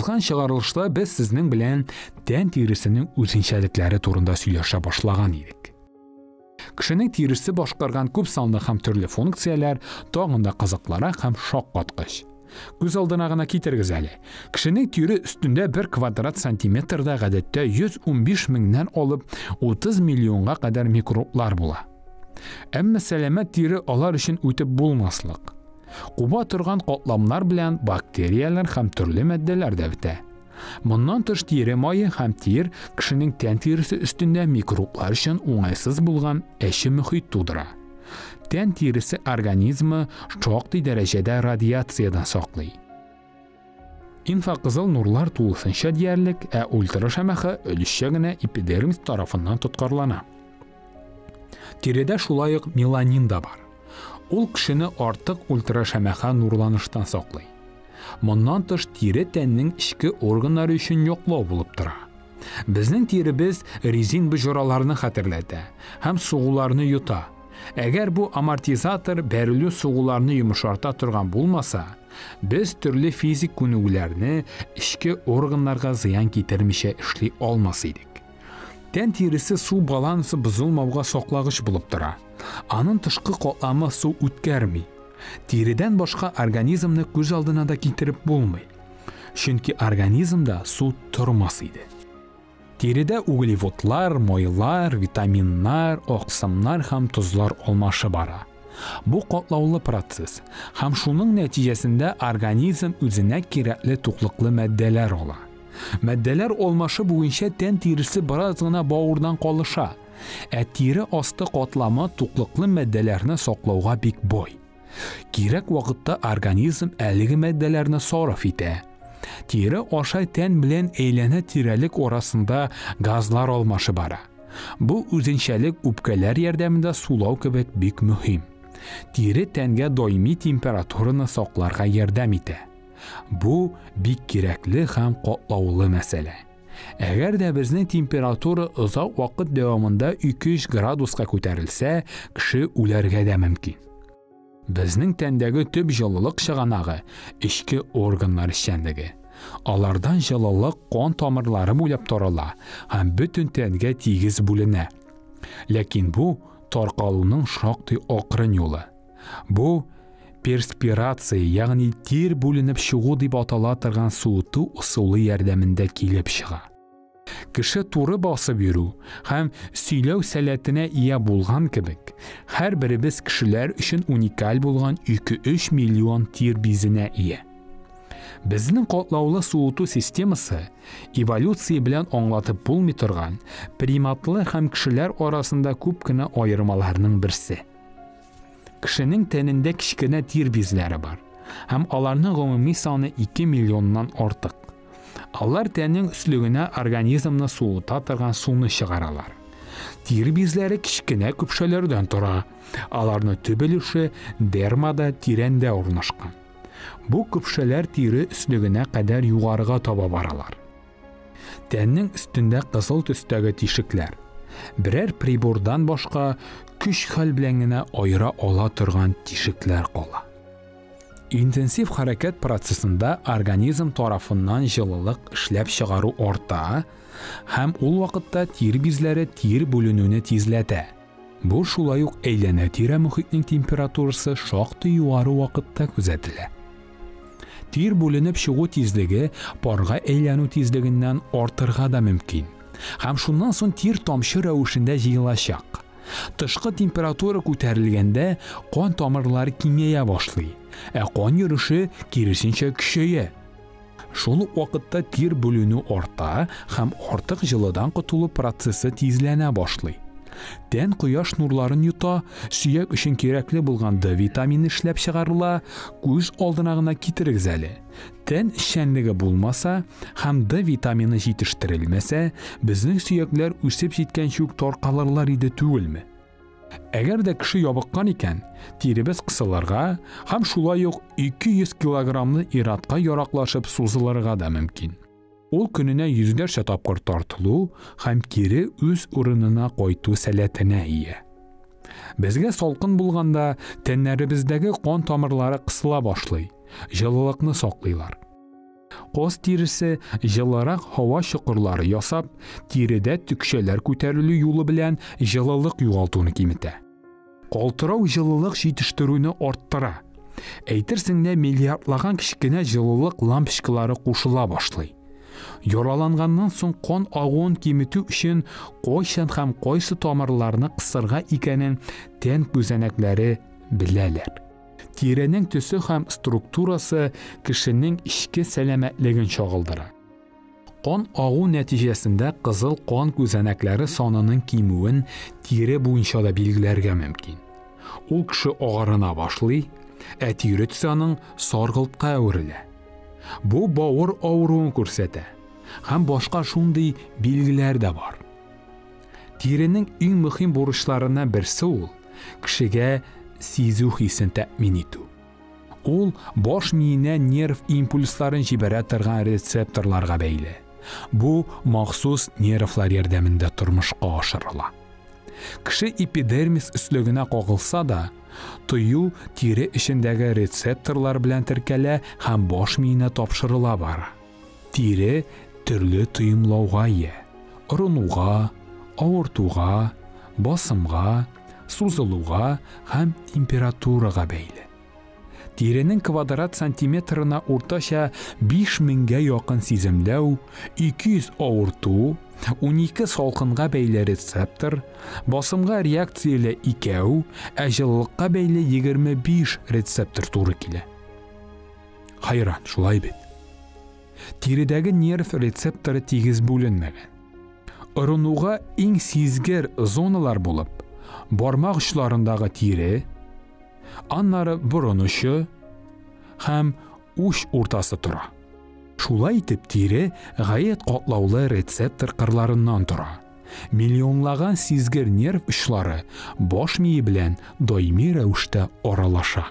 Узган чыгарылышта без сезнең белән тән тиресенең үзенчәлекләре турында сөйләшә башлаган идек. Кешенең тиресе башкарган күп санлы һәм төрле функцияләр тагын да кызыклырак һәм шаккаткыч. Күз алдына гына китерегез әле. Кешенең тире өстендә 1 квадрат сантиметрда гадәттә 115 меңнән алып 30 миллионга кадәр микроблар була. Әмма сәламәт тире алар өчен үтеп булмаслык. Куба торган катламнар белән бактерияләр һәм төрле матдәләр дә бетә. Моннан тыш тире мае һәм тир кешенең тән тиресе өстендә микроблар өчен уңайсыз булган әче мөхит тудыра. Тән тиресе организмы шактый дәрәҗәдә радиациядән саклый. Инфракызыл нурлар тулысынча диярлек, ә ультрашәмәхә өлешчә генә эпидермис тарафыннан тоткарлана. Тиредә шулай ук меланин да бар. Ул кешене артык ультрашәмәхә нурланыштан саклый. Моннан тыш тире тәннең эчке органнары өчен яклау булып тора. Безнең тиребез резин боҗраларны хәтерләтә һәм сугуларны йота. Әгәр бу амортизатор бәрелү сугуларны йомшарта торган булмаса, без төрле физик күнегүләрне эчке органнарга зыян китермичә эшли алмас идек. Тән тиресе су балансы бозылмауга саклагыч булып тора. Аның тышкы катламы су үткәрми. Тиредән башка организмны күз алдына да китереп булмый. Чөнки организмда су тормас иде. Тиредә углеводлар, майлар, витаминнар, аксымнар һәм тозлар алмашы бара. Бу катлаулы процесс һәм шуның нәтиҗәсендә организм үзенә кирәкле туклыклы матдәләр ала. Матдәләр алмашы буенча тән тиресе бераз гына бавырдан калыша, ә тире асты катламы туклыклы матдәләрне саклауга бик бай. Кирәк вакытта организм әлеге матдәләрне сарыф итә. Тире аша тән белән әйләнә тирәлек арасында газлар алмашы бара. Бу үзенчәлек үпкәләр ярдәмендә сулау кебек бик мөһим. Тире тәнгә даими температураны сакларга ярдәм итә. Бу бик кирәкле һәм катлаулы мәсьәлә. Әгәр дә безнең температура озак вакыт дәвамында 200 градуска күтәрелсә, кеше үләргә дә мөмкин. Безнең тәндәге төп җылылык чыганагы эчке органнар эшчәнлеге. Алардан җылылык кан тамырлары буйлап тарала һәм бөтен тәнгә тигез бүленә. Ләкин бу таркалуның шактый акрын юлы. Бу перспирация, ягъни тир бүленеп чыгу дип атала торган суыту ысулы ярдәмендә килеп чыга. Кеше туры басып йөрү һәм сөйләү сәләтенә ия булган кебек, һәр беребез кешеләр өчен уникаль булган 2-3 миллион тир бизенә ия. Безнең катлаулы суыту системасы эволюция белән аңлатып булмый торган приматлар һәм кешеләр арасында күп кенә аермаларның берсе. Кешенең тәнендә кечкенә тир бизләре бар һәм аларның гомуми саны 2 миллионнан артык. Алар тәннең өслегенә организмны суыта торган суны чыгаралар. Тир бизләре кечкенә көпшәләрдән тора. Аларны төп өлеше дермада тирәндә урнашкан. Бу көпшәләр тире өслегенә кадәр югарыга таба баралар. Тәннең өстендә кызыл төстәге тишекләр. Берәр прибордан башка көч-хәл белән генә аера ала торган тишекләр кала. Интенсив хәрәкәт процессында организм тарафыннан җылылык эшләп чыгару арта һәм ул вакытта тир бизләре тир бүленүне тизләтә. Бу шулай ук әйләнә-тирә мөхитнең температурасы шактый югары вакытта күзәтелә. Тир бүленеп чыгу тизлеге парга әйләнү тизлегеннән артырга да мөмкин. Һәм шуннан соң тир тамчы рәвешендә җыелачак. Тышкы температура күтәрелгәндә кан тамырлары киңәя башлый, ә кан йөреше киресенчә көчәя. Шул ук вакытта тир бүленү арта һәм артык җылыдан котылу процессы тизләнә башлый. Тән кояш нурларын йота, сөяк өчен кирәкле булган Д витамины эшләп чыгарыла, күз алдына гына китерегез әле. Тән эшчәнлеге булмаса һәм Д витамины җитештерелмәсә, безнең сөякләр үсеп җиткәнче үк таркалырлар иде түгелме? Әгәр дә кеше ябыккан икән, тиребез кысылырга һәм шулай ук 200 килограммлы ир-атка яраклашып сузылырга да мөмкин. Ул көненә йөзләрчә тапкыр тартылу һәм кире үз урынына кайту сәләтенә ия. Безгә салкын булганда тәннәребездәге кан тамырлары кысыла башлый, җылылыкны саклыйлар. Каз тиресе җылырак һава чокырлары ясап, тиредә төкчәләр күтәрелү юлы белән җылылык югалтуны киметә. Калтырау җылылык җитештерүне арттыра. Әйтерсең лә миллиардлаган кечкенә җылылык лампочкалары кушыла башлый. Яраланганнан соң кан агуын киметү өчен кайчан һәм кайсы тамырларны кысырга икәнен тән күзәнәкләре беләләр. Тиренең төсе һәм структурасы кешенең эчке сәламәтлеген чагылдыра. Кан агу нәтиҗәсендә кызыл кан күзәнәкләре санының кимүен тире буенча да билгеләргә мөмкин. Ул кеше агарына башлый, ә тире төсе аның саргылтка әверелә. Бу бавыр авыруын күрсәтә. Һәм башка шундый билгеләр дә бар. Тиренең иң мөһим бурычларыннан берсе ул кешегә сизү хисен тәэмин итү. Ул баш миенә нерв импульсларын җибәрә торган рецепторларга бәйле. Бу махсус нервлар ярдәмендә тормышка ашырыла. Кеше эпидермис өслегенә кагылса да, тою тире эчендәге рецепторлар белән теркәлә һәм баш миенә тапшырыла бара. Тире төрле тоемлауга ия. Орынуга, авыртуга, басымга, сузылуга һәм температурага бәйле. Тиренең квадрат сантиметрына уртача 5000гә якын сиземләү, 200 авырту, 12 салкынга бәйле рецептор, басымга реакцияле икәү, ә җылылыкка бәйле 25 рецептор туры килә. Хайран, шулай бит. Тиредәге нерв рецепторы тигез бүленмәгән. Орынуга иң сизгер зоналар булып, бармак очларындагы тире, аннары борын очы һәм уч уртасы тора. Шулай итеп тире гаять катлаулы рецептор кырларыннан тора. Миллионлаган сизгер нерв очлары баш мие белән даими рәвештә аралаша.